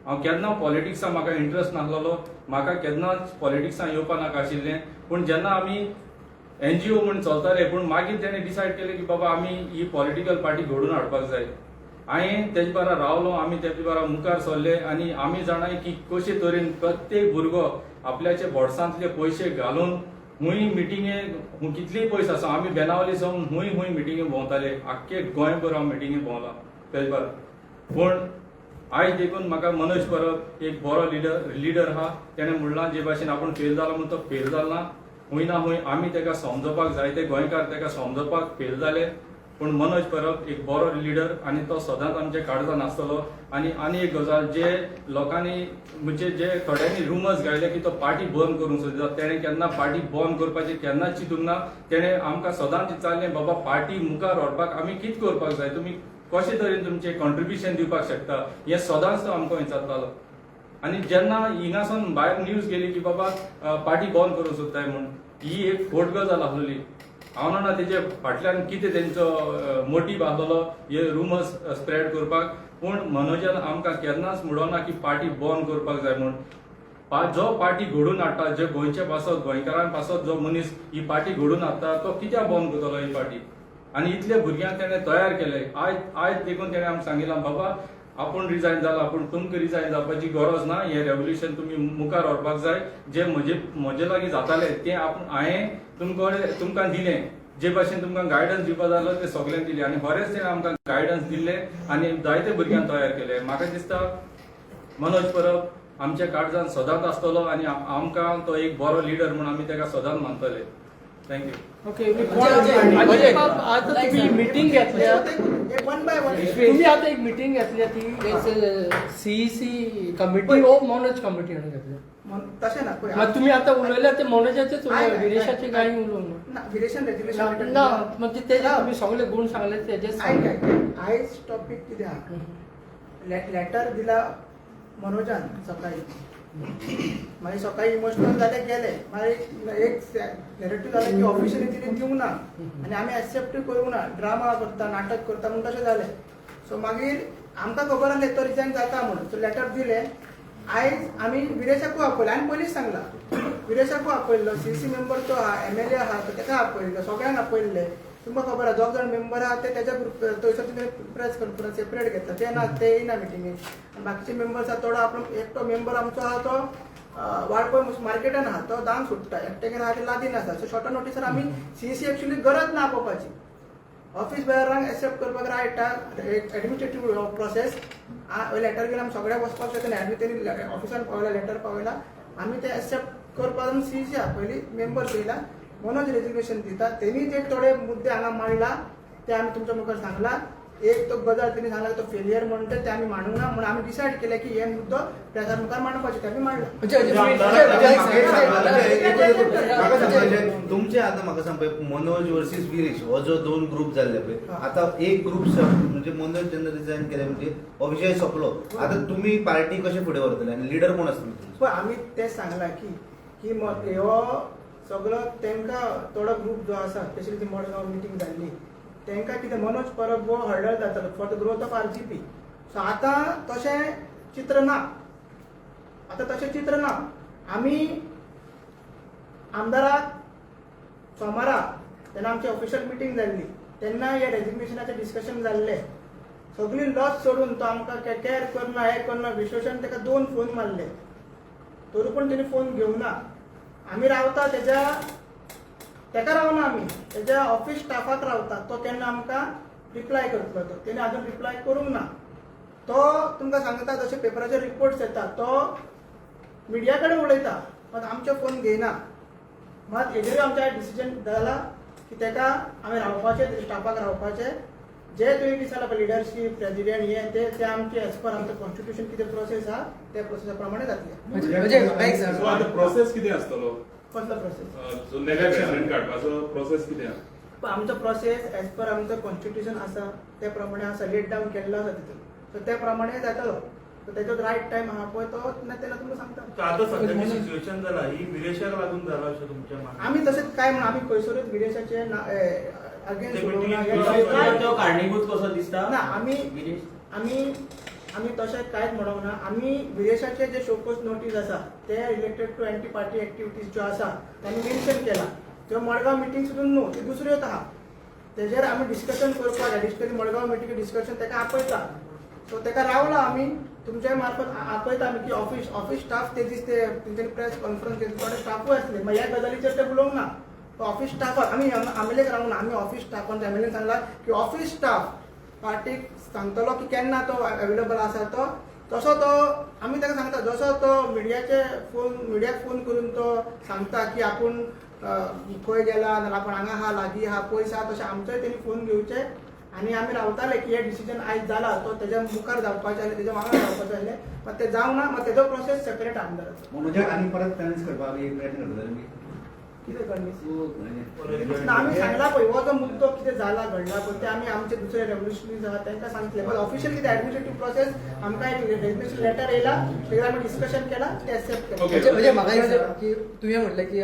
हांव केन्ना पॉलिटिक्सान म्हाका इंट्रस्ट नासलेलो, म्हाका केन्नाच पॉलिटिक्सान येवपा नाका आशिल्लें. पूण जेन्ना आमी एनजीओ म्हूण चलताले, पूण मागीर तेणें डिसायड केलें की बाबा आमी ही पॉलिटिकल पार्टी घडोवन हाडपाक जाय. हांवें तेजे बारा रावलो, आमी तेजे बारा मुखार सरले आनी आमी जाणाय की कशे तरेन प्रत्येक भुरगो आपल्याचे बोल्सांतले पयशे घालून हुंय मिटिंगे कितलीय पयस आसा, आमी बेनावली सावन हुंय हुंय मिटिंगे भोंवताले. आख्खे गोंयभर हांव मिटिंगे भोंवला तेजे बारा. पूण आयज देखून म्हाका मनोज परब एक बरो लिडर आहा. तेणें म्हणलां जे भाशेन आपूण फेल जाला म्हूण, तो फेल जाला ना. खूंय ना खूंय आमी ताका समजोवपाक जाय ते गोंयकार ताका समजोवपाक फेल जाले. पूण मनोज परब एक बरो लिडर आनी तो सदांच आमच्या काळजान आसतलो. आनी आनी एक गजाल, जे लोकांनी म्हणजे जे थोड्यांनी रुमर्स घायले की तो पार्टी बंद करूंक सोदता, तेणें केन्ना पार्टी बंद करपाची केन्नाच चिंतूंक ना. तेणें आमकां सदांच विचारलें, बाबा पार्टी मुखार व्हरपाक आमी कितें करपाक जाय, तुमी कशे तरेन तुमचें कॉन्ट्रिब्युशन दिवपाक शकता, हें सदांच तो आमकां विचारतालो. आनी जेन्ना हिंगासून भायर न्यूज गेली की बाबा पार्टी बंद करूंक सोदताय म्हूण, ही एक फोट गजाल आसलेली. हांव जाणा तेजे फाटल्यान कितें तेंचो मोटीव आसलेलो हे रुमर्स स्प्रेड करपाक, पूण मनोजान आमकां केन्नाच म्हणोना ना की पार्टी बंद करपाक जाय म्हूण. जो पार्टी घडोवन हाडटा, जे गोंयचे पासत गोंयकारां पासत जो मनीस ही पार्टी घडोवन हाडटा तो कित्याक बंद करतलो ही पार्टी? आनी इतले भुरग्यांक तेणें तयार केले. आयज आयज देखून तेणें आमकां सांगिलां, बाबा आपूण रिजायन जाला, पूण तुमकां रिजायन जावपाची गरज ना, हें रेवोल्युशन तुमी मुखार व्हरपाक जाय. जे म्हजे म्हजे लागीं जातालें तें आपूण हांवें तुमकां दिलें, जे भाशेन तुमकां गायडन्स दिवपा जालो तें सगळें दिलें. आनी बरेंच तेणें आमकां गायडन्स दिल्लें आनी जायते भुरग्यांक तयार केले. म्हाका दिसता मनोज परब आमच्या काळजान सदांच आसतलो आनी आमकां तो एक बरो लिडर म्हूण आमी ताका सदांच मानतले. Thank you. Okay, आता तुम्ही मिटिंग घेतल्या, वन बाय वन. तुम्ही आता एक मिटिंग घेतल्या ती सीईसी कमिटी हो मनोज कमिटी म्हणून घेतल्या? तशें ना, पळय. मग तुम्ही आता उलयल्या ते मनोजाचेच I, उलयले, विरेशाचे काय उलोवंक ना. ना, विरेशान रेजिग्नेशन ना, म्हणजे ते तुम्ही सगळे गुण सांगले तेजेच आयक सांगले. आयक, आयज टॉपीक कितें आहा, लेटर दिला मनोजान सकाळी, मागीर सकाळी इमोशनल जाले गेले. मागीर एक नॅरेटीव जालें की ऑफिशियली तिणें दिवंक ना आनी आमी एक्सेप्टूय करूंक ना, ड्रामा करता, नाटक करता म्हूण तशें जालें. सो मागीर आमकां खबर आसलें तो रिजायन जाता म्हणून, सो लेटर दिलें. आयज आमी विरेशाकूय आपयलो, हांवें पयलींच सांगलां, विरेशाकूय आपयल्लो, सीसी मेंबर तो आहा, एमएलए आहा तो, ताका आपयल्लो, सगळ्यांक आपयल्ले. तुमकां खबर आहा, दोग जाण मेंबर आहा ते तेज्या ग्रुप थंयसर तुमी प्रेस कॉन्फरन्स सेपरेट घेतला, ते ना, ते येयना मिटिंगेक. आनी बाकीचे मेंबर्स आहा थोडो आपलो एकटो मेंबर आमचो आहा तो वाळपय मार्केटान आहा, तो धांक सुट्टा, एकट्यागेर आहा ते लादीन आसा. सो शॉर्ट नोटीसार आमी सीसी एक्चुअली गरज ना आपोवपाची, ऑफीस बेरांक एक्सेप्ट करपाक रायट आहा, एक एडमिनिस्ट्रेटीव प्रोसेस. लेटर घेवन आमी सगळ्याक वचपाक शकना. आमी तेणी ऑफिसान पावयला, लेटर पावयला, आमी ते एक्सेप्ट करपाक आमी सीसी आपयली, मेंबर्स येयला, मनोज रेजिग्नेशन दिता. तेणी जे थोडे मुद्दे हांगा मांडला ते आमी तुमच्या मुखार सांगला. एक तो गजाल तेणी सांगला तो फेलियर म्हणटा ते आमी मांडूंक ना म्हणून आमी डिसायड केलें की हे मुद्दो प्रेसार मुखार मांडपाचे, ते आमी मांडला. म्हाका सांगपाचें तुमचे आतां म्हाका सांग पळय, मनोज वर्सीस विरेश हो जो दोन ग्रुप जाल्ले पळय, आतां एक ग्रुप म्हणजे मनोज जेन्ना रिजायन केले म्हणजे हो विशय सोंपलो, आतां तुमी पार्टी कशें फुडें व्हरतले आनी लिडर कोण आसतलो तुमचो? पळय, आमी तें सांगलां की की हो सगळो तांकां थोडो ग्रूप जो आसा, स्पेशली ती मडगांव मिटींग जाल्ली, तांकां कितें मनोज परब हो हर्डल जातालो for the growth of RGP. So आतां तशें चित्र ना, आतां तशें चित्र ना. आमी आमदाराक सोमारा तेन्ना आमची ऑफिशियल मिटींग जाल्ली तेन्ना हे रेजिग्नेशनाचें डिस्कशन जाल्लें. सगळी लॉस सोडून तो आमकां कॅर करना, हें करना, विश्वेशान ताका 2 फोन मारले तरी पूण तेणी फोन घेवना. आमी रावता तेज्या, तेका रावना आमी, तेज्या ऑफिस स्टाफाक रावता, तो केन्ना आमकां रिप्लाय करतलो तो, तेणी आजून रिप्लाय करूंक ना. तो तुमकां सांगता जशे पेपराचेर रिपोर्ट्स येता तो मिडिया कडेन उलयता, मात आमचे फोन घेयना. मात हेजेरूय आमचें डिसिजन जाला की तेका आमी रावपाचें, तेज्या स्टाफाक रावपाचें. जे तुवें कितें सांगलां पळय लिडरशीप प्रेजिडेंट हे ते ते आमचे एज पर आमचें कॉन्स्टिट्यूशन कितें प्रोसेस आहा त्या प्रोसेसा प्रमाणे जातलें. सो आतां प्रोसेस कितें आसतलो? कसलो प्रोसेस? सो नेक्स्ट प्रेसिडेंट काडपाचो प्रोसेस कितें आहा? आमचो प्रोसेस एज पर आमचो कॉन्स्टिट्यूशन आसा ते प्रमाणे आसा, लेट डावन केल्लो आसा तितून, सो ते प्रमाणे जातलो. सो तेजो रायट टायम आहा पळय तो ना तेन्ना तुमकां सांगता. आतां सद्याची सिच्युएशन जाला ही विरेशाक लागून जाला अशें तुमच्या मनान? आमी तशेंच काय म्हणून आमी खंयसरूच विरेशाचे अगेन्स्ट उलोवंक ना. तो कारणीभूत कसो दिसता ना, आमी आमी आमी तशें कांयच म्हणूंक ना. आमी विरेशाचे जे शोकोज नोटीस आसा ते related to anti party activities ज्यो आसा तांणी मेन्शन केला, त्यो मडगांव मिटींग सुद्दां न्हू, त्यो दुसऱ्योच आहा. तेजेर आमी डिस्कशन करपाक एडिशनली मडगांव मिटींग डिस्कशन ताका आपयता. सो ताका रावला आमी तुमच्या मार्फत आपयता आमी की ऑफिस स्टाफ ते दीस ते तेंच्यांनी प्रेस कॉन्फरन्स केली, थोडे स्टाफूय आसले, मागीर ह्या गजालीचेर ते उलोवंक ना. तो ऑफिस स्टाफाक आमी एमएलएक रावूंक ना, आमी ऑफिस स्टाफान एमएलएन सांगला की ऑफिस स्टाफ पार्टीक सांगतलो की केन्ना तो अवेलेबल आसा तो, तसो तो आमी ताका सांगता. जसो तो मिडियाचे फोन मिडियाक फोन करून तो सांगता की आपूण खंय गेला नाल्यार आपूण हांगा आहा, लागीं आहा, पयस आहा, तशें आमचोय तेणी फोन घेवचे आनी आमी रावताले की हे डिसिजन आयज जाला तो तेज्या मुखार जावपाचें आसलें, तेज्या वांगडा जावपाचें आसलें, मात तें जावंक ना. मात तेजो प्रोसेस सेपरेट आमदाराचो. मनोजाक आनी परत कन्विन्स करपाक एक प्रयत्न करतले तुमी? कितें कन्विन्स ना, आमी सांगला पळय हो जो मुद्दो कितें जाला घडला पळय ते आमी आमचे दुसरे रेव्होल्युशनरीज आहा तांकां सांगतले. पण ऑफिशियल कितें ऍडमिनिस्ट्रेटीव प्रोसेस, आमकां एक रेजिग्नेशन लेटर येयला, तेजेर आमी डिस्कशन केला, ते एक्सेप्ट केलें. Okay. म्हणजे म्हाका एक सांग की तुवें म्हटलें की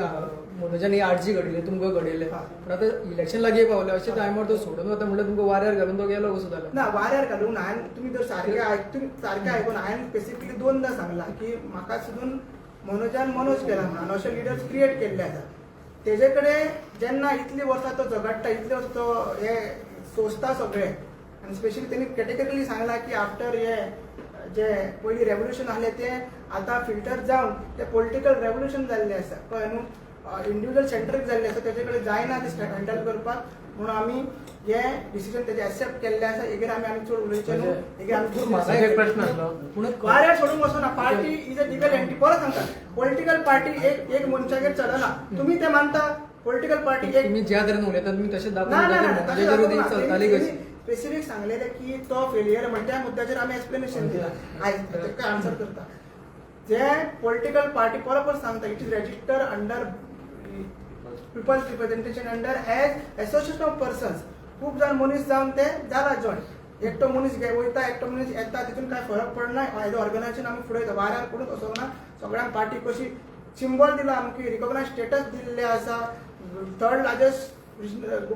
मनोजान ही आरजी घडयली, तुमकां घडयलें, पूण आतां इलेक्शन लागीं पावलें, अशें टायमार तो सोडून वता म्हणल्यार तुमकां वाऱ्यार घालून तो गेलो कसो जाल्यार? ना, वाऱ्यार घालूंक ना. हांवें तुमी जर सारकें आयक, तुमी सारकें आयकून, हांवें स्पेसिफिकली दोनदां सांगलां की म्हाका सुद्दां मनोजान मनोज केला म्हणून अशे लिडर्स क्रिएट केल्ले आसा. तेजे कडेन जेन्ना इतलीं वर्सां तो झगडटा, इतले वर्सां तो हे सोंसता सगळें, आनी स्पेशली तेणी कॅटेगरिकली सांगलां की आफ्टर हे जे पयलीं रेवोल्युशन आहलें तें आतां फिल्टर जावन तें पॉलिटिकल रेवोल्युशन जाल्लें आसा, कळ्ळें न्हू, इंडिविज्युअल सेंट्रीक जाल्लें आसा, तेजे कडेन जायना तें हँडल करपाक, म्हणून आमी हे डिसिजन तेजें एक्सेप्ट केल्लें आसा. हेगेर आमी आनी चड उलोवचें न्हू, हेगेर आमी म्हाका एक प्रश्न आसलो. पूण वाऱ्यार सोडूंक वचना. Party is a legal entity. परत सांगता, पॉलिटिकल पार्टी एक एक मनशागेर चलना, तुमी ते मानता? पॉलिटिकल पार्टी एक तुमी ज्या तरेन उलयता तुमी तशें ना ना ना, दाखोवन चलताली कशी? स्पेसिफीक सांगलेलें की तो फेलियर म्हणजे त्या मुद्द्याचेर आमी एक्सप्लेनेशन दिलां. आयज ताका आन्सर करता. जे पॉलिटिकल पार्टी, परत परत सांगता, it is register under people's representation under as association of persons. खूब जाण मनीस जावन ते जाला जॉयन, एकटो मनीस वयता, एकटो मनीस येता, तितून कांय फरक पडना. एज ऑर्गनायझेशन आमी फुडें वयता, वाऱ्यार पडून वचोंक ना. सगळ्यांक पार्टी कशी सिंबॉल दिला, आमकां रिकॉग्नायज स्टेटस दिल्लें आसा, थर्ड लार्जस्ट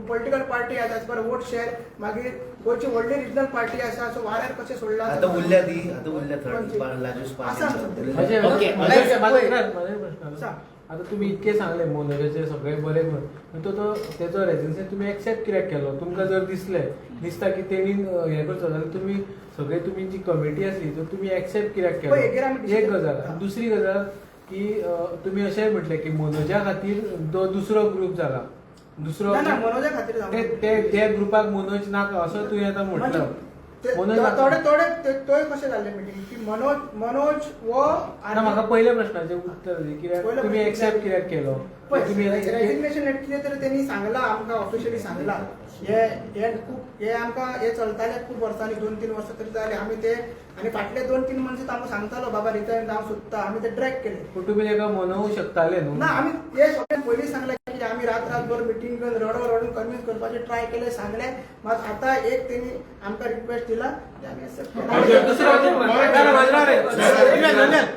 पॉलिटिकल पार्टी आसा एज पर वोट शेअर, मागीर गोंयची व्हडली रिजनल पार्टी आसा, सो वाऱ्यार कशें सोडलां? आतां उरल्या ती, आतां उरल्या थर्ड लार्जस्ट आसा. पार्टी. ओके. माझो प्रश्न आसलो. सांग. आता तुम्ही इतके सांगले मनोजाचे सगळे बरे गुण, पण तो तो तेचो रेजिग्नेशन तुमी एक्सेप्ट कित्याक केलो? तुमकां जर दिसले दिसता की तेणीन हें करचो जाल्यार तुमी सगळे तुमी जी कमिटी आसली तर तुमी एक्सेप्ट कित्याक पळय, हेगेर आमी केलो? एक गजाल. हा. आनी दुसरी गजाल की तुमी अशेंय म्हटलें की मनोजा खातीर तो दुसरो ग्रूप जाला, दुसरो ना ना, मनोजा खातीर ते ते त्या ग्रुपाक मनोज नाका असो तुवें आतां म्हटलं. मनोज नाका. थोडे थोडे तोय कशें जाल्लें मिटींग की मनोज मनोज हो ना, म्हाका पहिल्या प्रश्नाचें उत्तर दी, कित्याक पयल्या तुमी प्रश्नाचें- एक्सेप्ट कित्याक केलो? तुमी रेजिग्नेशन लेटर कितें तरी तेणी सांगलां आमकां, ऑफिशियली सांगलां. हे हे खूब हे आमकां हे चलताले खूब वर्सांनी, 2-3 वर्सां तरी जाले आमी ते, आनी फाटले 2-3 मनशां आमकां सांगतालो बाबा रिजायन जावंक सोदता, आमी ते ट्रॅक केले. पूण तुमी ताका मनोवंक शकताले न्हू? ना, आमी हे सगळ्यात पयलीं सांगलें की आमी रात रातभर मिटींग करून रडो रडून कन्विन्स करपाचें ट्राय केलें, सांगलें, मात आतां एक तेणी आमकां रिक्वेस्ट दिला ते आमी एक्सेप्ट केला.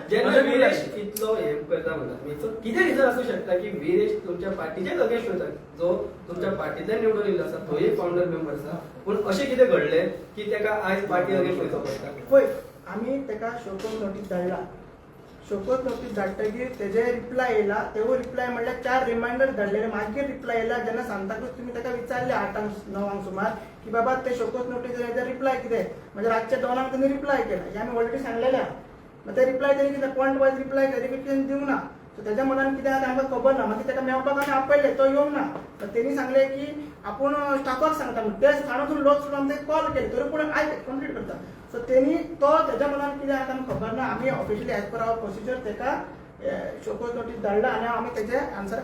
जेन्ना विरेश इतलो हे करता म्हणटा तुमी, सो कितें रिजन आसूं शकता की विरेश तुमच्या पार्टीचेच अगेन्स्ट वयता, जो तुमच्या पार्टींतल्यान निवडून येयल्लो आसा, तोय फावंडर मेंबर आसा, पूण अशें कितें घडलें की ताका आयज पार्टी अगेन्स्ट वयचो पडटा? पळय, आमी ताका शोकोज नोटीस धाडला. शोकोज नोटीस धाडटगीर तेजे रिप्लाय येयला. तेवूय रिप्लाय म्हणल्यार 4 रिमायंडर धाडलेले, मागीर रिप्लाय येयला. जेन्ना सांताक्रूज तुमी ताका विचारले 8-9 सुमार की बाबा ते शोकोज नोटीस हेजे रिप्लाय कितें, म्हणजे रातच्या 2 तेणी रिप्लाय केला, हें आमी ऑलरेडी सांगलेलें आहा. मागीर ते रिप्लाय तेणी कितें पॉयंट वायज रिप्लाय वेरिफिकेशन दिवंक ना, सो तेज्या मनान कितें आहा तें आमकां खबर ना. मागीर ताका मेळपाक आमी आपयलें, तो येवंक ना. तर तेणी सांगलें की आपूण स्टाफाक सांगता म्हूण, ते स्थानातून लोक सुद्दां आमकां कॉल केले तरी पूण आयक कंप्लीट करता. सो तेणी तो तेज्या मनान कितें आहा तें आमकां खबर ना. आमी officially as per our procedure ताका शोकोज नोटीस धाडला आनी आमी तेजे आन्सर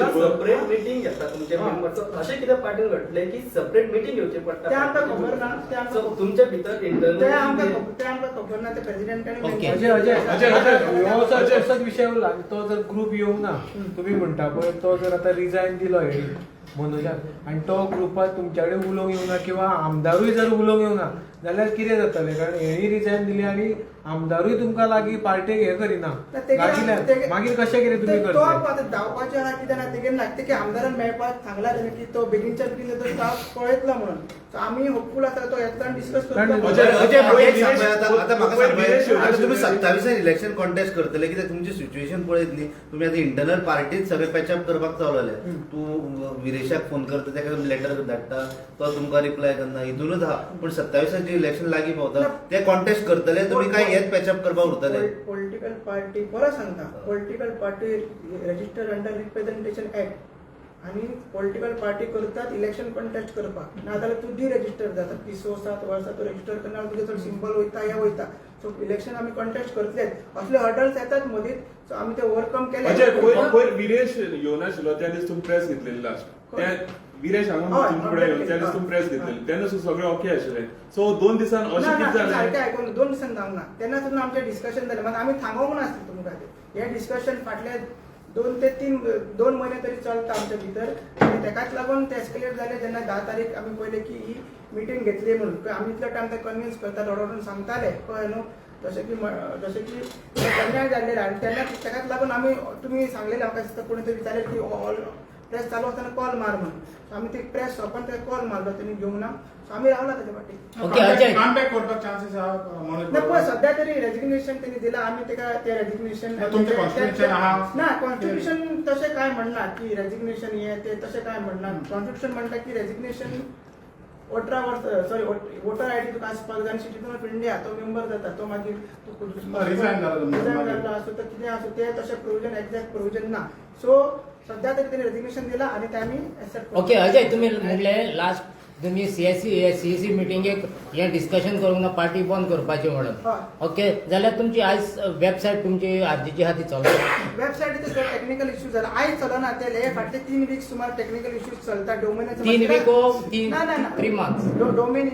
सेपरेट मिटींग घेता तुमच्या मेंबर्स, अशें कितें पार्टीन घडलें की सेपरेट मिटींग घेवची पडटा? तें आमकां खबर ना, तें आमकां सो तुमच्या भितर ते आमकां इंटरनल ते आमकां खबर ना, ते प्रेसिडेंटान. ओके. अजय, अजय, अजय, अजय. हो असोच विशय उरला. तो जर ग्रुप येवंक ना, तुमी म्हणटा पळय, तो जर आतां रिजायन दिलो हेणी मनोजान आनी तो ग्रुपात तुमच्या कडेन उलोवंक येवना किंवा आमदारूय जर उलोवंक येवना जाल्यार कितें जातलें? कारण हेणी रिजायन दिली आनी आमदारूय तुमकां लागीं पार्टेक हें करिना, लागीं, मागीर कशें कितें तुमी तो करतले? आतां धांवपाचें आहा कितें ना तेगेर ना, तेगे आमदारान मेळपाक सांगला तेणी की तो बेगीनच्या बेगीन तो स्टाफ पळयतलो म्हणून. सो आमी होपफूल आसा तो येतलो आनी डिस्कस करतलो. अजय, अजय, म्हाका एक सांग पळय, आतां आतां म्हाका सांग पळय, विरेश आतां तुमी 27 इलेक्शन कॉन्टेस्ट करतले, कित्याक तुमची सिच्युएशन पळयत न्ही, तुमी आतां इंटरनल पार्टीत सगळे पॅचअप करपाक चालू जाले. तूं विरेशाक फोन करता, ताका लेटर धाडटा, तो तुमकां रिप्लाय करना, हितूनच आहा. पूण 27 इलेक्शन लागीं पावता, ते कॉन्टेस्ट करतले तुमी काय हेच पॅचअप करपाक उरतले? पॉलिटिकल पार्टी, परत सांगता, political party register under representation act आनी पॉलिटिकल पार्टी करतात इलेक्शन कॉन्टेस्ट करपाक, नाजाल्यार तूं डिरेजिस्टर जाता. ती 6-7 वर्सां तूं रेजिस्टर करना, तुजें चड सिंबल वयता, हें वयता. सो इलेक्शन आमी कॉन्टेस्ट करतलेच, असले हर्डल्स येतात मदींच. सो आमी ते ओवरकम केले. अजय, पयर पयर विरेश येवनाशिल्लो त्या दीस तुमी प्रेस घेतलेली लास्ट. त्या विरेश हांगा तुमचे फुडें येवन त्या दीस तुमी प्रेस घेतलेली, तेन्ना सुद्दां सगळें ओके आशिल्लें. सो 2 दिसान ना. अशें ना. कितें सारकें जालें? आयकून, 2 दिसान जावंक ना. तेन्ना सुद्दां आमचें डिस्कशन जालें, मात आमी थांबोवंक नासलें तुमकां. तें हें डिस्कशन फाटले 2 ते 3, 2 म्हयने तरी चलता आमच्या भितर आनी तेकाच लागून ते एस्केलेट जालें जेन्ना 10 तारीख आमी पळयलें की ही मिटींग घेतली म्हणून. आमी इतलो टायम ते कन्विन्स करता, थोडो थोडो सांगताले, कळ्ळें न्हू, जशें की अन्याय जाल्लें. आनी तेन्ना तेकाच लागून आमी तुमी सांगलेलें, म्हाका दिसता कोणी तरी विचारलें की ऑल प्रेस चालू आसतना कॉल मार म्हणून. सो आमी ती प्रेस सोंपोन ताका कॉल मारलो, तेणी घेवंक ना. सो आमी रावला तेच्या फाटी. ओके अजय. कम बॅक करपाक चान्सीस आहा मनोज? ना, पळय, सध्या तरी रेजिग्नेशन त्यांनी दिला, आमी तेका ते रेजिग्नेशन ना, तुमचें constitution आहा. ना, कॉन्स्टिट्युशन तशें काय म्हणना की रेजिग्नेशन हे ते, तशें काय म्हणना. कॉन्स्टिट्युशन म्हणटा की रेजिग्नेशन 18 वर्स, सॉरी, वोटर आयडी तुका आसपाक जाय आनी सिटीजन ऑफ इंडिया तो मेंबर जाता तो मागीर तूं Resign जाला तुमचो रिजायन मागीर. जालो आसूं तर कितें आसूं, ते तशें प्रोविजन, एक्झॅक्ट प्रोविजन ना. सो सध्या तरी त्यांनी रेजिग्नेशन दिला आनी ते आमी एक्सेप्ट. ओके अजय, तुम्ही म्हणले लास्ट तुम्ही सीएसी मिटिंगेक हें डिस्कशन करूंक ना पार्टी बंद करपाची म्हणून. हय. ओके, जाल्यार तुमची आयज वेबसायट तुमची आरजीची आहा ती चलता? वेबसायटीचे टेक्निकल इश्यू जाला, आयज चलना ते. हे फाटले 3 वीक सुमार टेक्निकल इश्यूज चलता डोमेनाचे. 3 वीक ओ तीन ना ना ना. 3 मंथ्स? डोमेन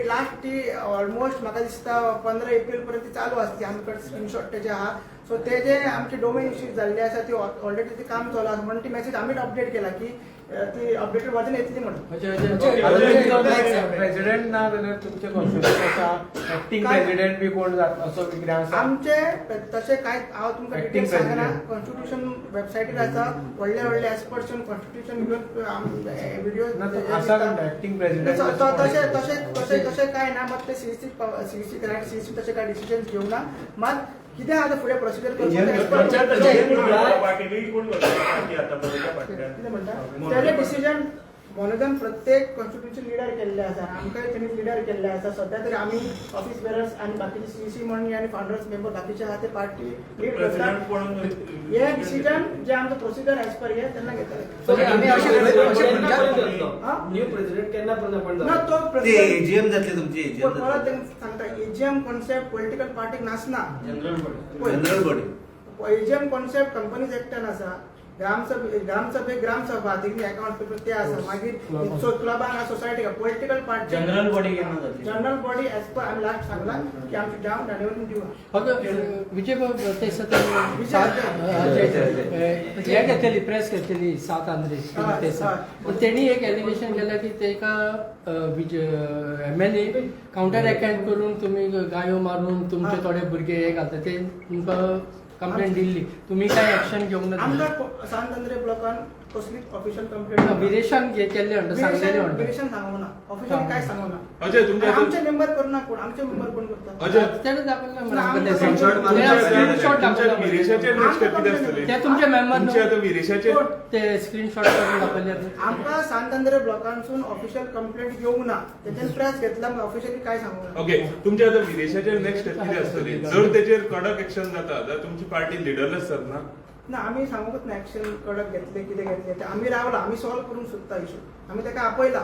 लास्ट ती ऑलमोस्ट म्हाका दिसता 15 एप्रिल पर्यंत ती चालू आसली. आमकां स्क्रीनशॉट तेजे आहा. सो ते जे आमचे डोमेन इश्यूज जाल्ले आसा, ती ऑलरेडी ती काम चालू आसा म्हणून ती मेसेज आमीच अपडेट केला की ती अपडेटेड वर्जन येतली म्हणून. अजय, अजय, अजय. प्रेसिडेंट ना जाल्यार तुमचे कॉन्स्टिट्युशन आसा एक्टींग काय? प्रेसिडेंट बी कोण जाता असो बी कितें आसा? आमचे तशें काय हांव तुमकां Acting details सांगना. President. Constitution वेबसायटीर आसा. व्हडले व्हडले एक्सपर्ट्स येवन कॉन्स्टिट्युशन घेवन व्हिडिओ ना, तो आसा म्हणटा acting president. तशें तशें तशें तशें काय ना. मात ते सीसी सीसी सीसी तशें काय डिसिजन घेवना. मात कितें आतां फुडें प्रोसिजर पार्टी कोण करता पार्टी आतां मनोजा फाटल्यान? कितें म्हणटा, तेजें डिसिजन मनोजान प्रत्येक कॉन्स्टिट्युशन लिडर केल्ले आसा, आमकांय तेणी लिडर केल्ले आसा. सध्या तरी आमी ऑफिस बेरर्स आनी बाकीचे सीसी म्हणून आनी फाउंडर्स मेंबर बाकीचे आहा ते पार्टी लीड प्रेसिडेंट करतात. कोण? हे डिसिजन जे आमचो प्रोसिजर एज पर हे तेन्ना घेतले. ओके, आमी अशें म्हणटा हा? न्यू प्रेसिडेंट केन्ना पर्यंत अपॉइंट ना, तो ते president- AGM जातली तुमची, एजीएम. परत तांकां सांगता, एजीएम कॉन्सेप्ट पॉलिटिकल पार्टीक नासना. General body. General body. AGM concept companies एक्टान आसा. ग्रामसभे ग्रामसभे ग्रामसभा तितले अकाउंट पेपर ते आसा. मागीर क्लबान, society, political party. General body केन्ना जातली? जनरल बॉडी एज पर आमी लास्ट सांगला की आमची जावन जानेवारीन दिवया. फक्त विजय बाब, ते विजय, हे घेतलेली प्रेस घेतलेली सात आंद्रे ते पूण तेणी एक एलिगेशन केलें की तेका एमएलए कावंटर अटॅक करून तुमी गायो मारून तुमचे थोडे भुरगे हे घालता, ते तुमकां कंप्लेन दिल्ली, तुमी काय एक्शन घेवंक ना? आमकां सांत आंद्रे ब्लॉकान कसलीच ऑफिशियल कंप्लेंट विदेशान हे केल्ले म्हणटा, सांगलेले म्हणटा. विदेशान सांगू ना, ऑफिशियल काय सांगू ना. अजय, तुमच्या आणि आमचे मेंबर करू ना कोण? आमचे मेंबर कोण करता? अजय, तेणे दाखयलें ना, आमकां ते. आमकां स्क्रीनशॉट तुमच्या दाखयला. विरेशाचेर नेक्स्ट स्टेप कितें आसतली? ते तुमचे मेंबर. तुमच्या आतां विरेशाचेर ते स्क्रीनशॉट करून दाखयले. आमकां सांत आंद्रे ब्लॉकांसून ऑफिशियल कंप्लेंट येवंक ना. तेच्यान प्रेस घेतला, ऑफिशियली काय सांगू ना. ओके, तुमच्या आतां विरेशाचेर नेक्स्ट स्टेप कितें आसतली? जर तेचेर कडक एक्शन जाता जाल्यार तुमची पार्टी लिडरलेस जातना. ना, आमी सांगूंकच ना एक्शन कडक घेतले कितें घेतले ते. आमी रावला, आमी सॉल्व करूंक सोदता इशू. आमी ताका आपयला,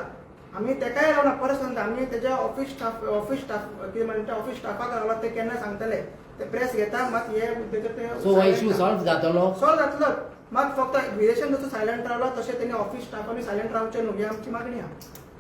आमी तेकाय रावला. परत सांगता, आमी तेज्या ऑफिस स्टाफ कितें म्हणटा, ऑफिस स्टाफाक रावला. ते केन्ना सांगतले, ते प्रेस घेता, मात हे मुद्द्याचेर ते सो हो इश्यू सॉल्व जातलो? सॉल्व जातलो. मात फक्त विरेशान जसो सायलंट रावला तशें तेणी ऑफिस स्टाफांनी सायलंट रावचें न्हू, ही आमची मागणी आहा.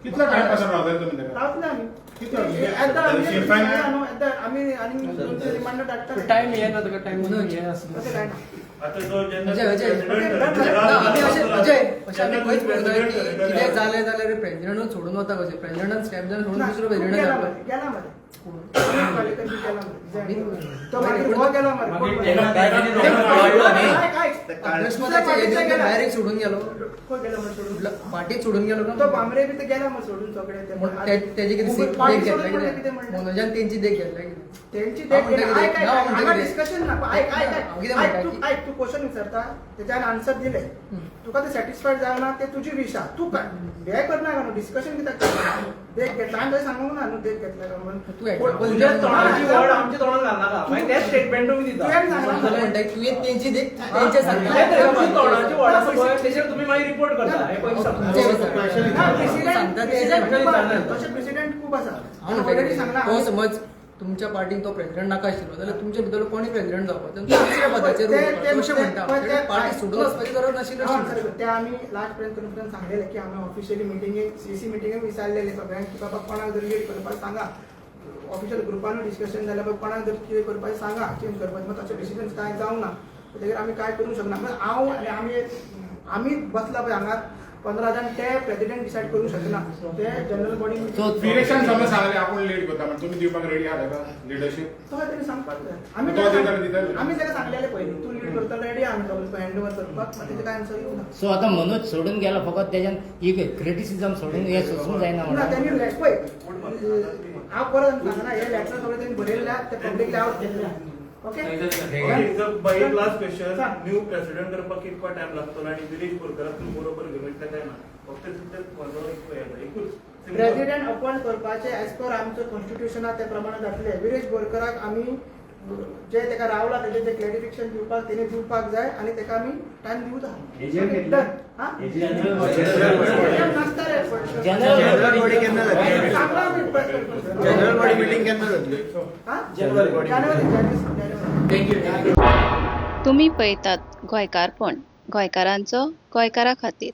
कितलो टायम पासून रावतले तुमी ताका? रावतले आमी. कितलो? एकदां आमी शिरफान- न्हू, एकदां आमी आनी दोन रिमांडर धाडटा. टायम हे ना तुका, टायम हे आसता. तशें काय ना. आता जो जेन्ना अजय, अजय. president ना, आमी अशें अजय, अशें आमी खंयच पळयना की कितें जालें जाल्यार प्रेसिडेंटूच सोडून वता कशें. प्रेसिडेंटान स्टेप जावन सोडून ना, दुसरो खूब प्रेसिडेंट गेला जाता. मरे, गेला मरे. पालेकर बी गेला मरे. तो मागीर हो गेला मरे, कोण मागीर मरे? तेन्ना काय, काय? अकस्मात डायरेक्ट सोडून गेलो. कोण गेला मरे सोडून? पार्टीत सोडून गेलो तो का? बामरे बी तर गेला मग सोडून सगळे ते. म्हण तेजे कितें पार्टी देख सोडून घेतला म्हणलं कितें कितें? म्हणलं? मनोजान तेंची देख घेतला कितें? तेंची हांव देख म्हणटा घेतली. कितें? आयक, आयक, हांव म्हणटा हांगा कितें? डिस्कशन ना. आयक, आयक, हांव कितें आयक, म्हणटा तूं की- आयक, तूं क्वेश्चन विचारता, तेच्यान आन्सर दिले, तुका ते सॅटिस्फायड जावना ते तुजी विश आहा. तूं हें करनाका न्हू, डिस्कशन कित्याक करता? देख घेतला हांवें तशें सांगूंक ना न्हू देख घेतला काय म्हणून. तूं example तुझ्या दिता. तोंडाची वर्ड आमच्या तोंडात घालनाका, मागीर तेच स्टेटमेंट तुमी दिता. तुवें सांगलां. हांव म्हणटा तुवें तेंची देख तेंचे सांगता. तुमच्या तोंडाची वर्ड आसा पळय, तेचेर तुमी मागीर रिपोर्ट करता हें पयलीं सांगता. ना, प्रेसिडेंट सांगता ते प्रेसिडेंट खूब विचारलें. आसा. तशें प्रेसिडेंट खूब आसा. हांव म्हणटा ऑलरेडी कितें? सांगलां. तो समज तुमच्या पार्टीन तो प्रेसिडेंट नाका आशिल्लो जाल्यार तुमचे भितर कोणी प्रेसिडेंट जावपाचें आनी दुसऱ्या पदाचेर उलोवपाचें अशें म्हणटा. पार्टी सोडून वचपाची गरज नाशिल्ली अशें. ते आमी लास्ट प्रेस कॉन्फरन्स सांगलेले की आमी ऑफिशियली मिटिंगेक सीसी मिटिंगेक विचारलेले सगळ्यांक की बाबा कोणाक जर लीड करपाक सांगा, ऑफिशियल ग्रुपानूय डिस्कशन जालें बाबा कोणाक जर कितें करपाचें सांगा, चेंज करपाचें, मात तशें डिसिजन कांय जावंक ना. तेजेर आमी कांय करूंक शकना. पण हांव आनी आमी बसला पळय हांगा 15 जाण, ते प्रेसिडेंट डिसायड करूंक शकना, ते जनरल बॉडी. विरेशान समज सांगले आपूण लीड करता म्हण, तुमी दिवपाक रेडी आहा ताका लिडरशीप? तो तेणी सांगपाक जाय. तो दिता. आमी ताका सांगलेले पयलीं तूं लीड करता रेडी आमी सगळें हँड ओवर करपाक, मात तेजें कांय आन्सर येवना. सो आतां मनोज सोडून गेलो फकत तेज्यान एक क्रिटिसिजम सोडून हे सोसूंक जायना ना म्हणून. त्यांनी पळय हांव परत सांगना, हे लेटर सगळें तेणी बरयल्लें ते पब्लिकली आवट केल्लें. ओके. एक लास्ट क्वेश्चन, न्यू प्रेसिडेंट करपाक कितको टायम लागतलो आनी विरेश बोरकराक तुमी बरोबर घेवन वयता काय ना? फक्त तितलेंच म्हजो एकूच प्रेसिडेंट अपॉइंट करपाचे एज पर आमचो कॉन्स्टिट्युशना ते प्रमाणे जातले. विरेश बोरकराक आमी जे ताका रावला तेजे जे क्लॅरिफिकेशन दिवपाक तेणी दिवपाक जाय आनी ताका आमी टायम दिवता. जनरल बॉडी केन्ना जातली? सांगला आमी press conference. General body meeting केन्ना जातली? जानेवारी. जानेवारी जानेवारी. Thank you. तुमी पळयतात गोंयकारपण, गोंयकारांचो गोंयकारा खातीर.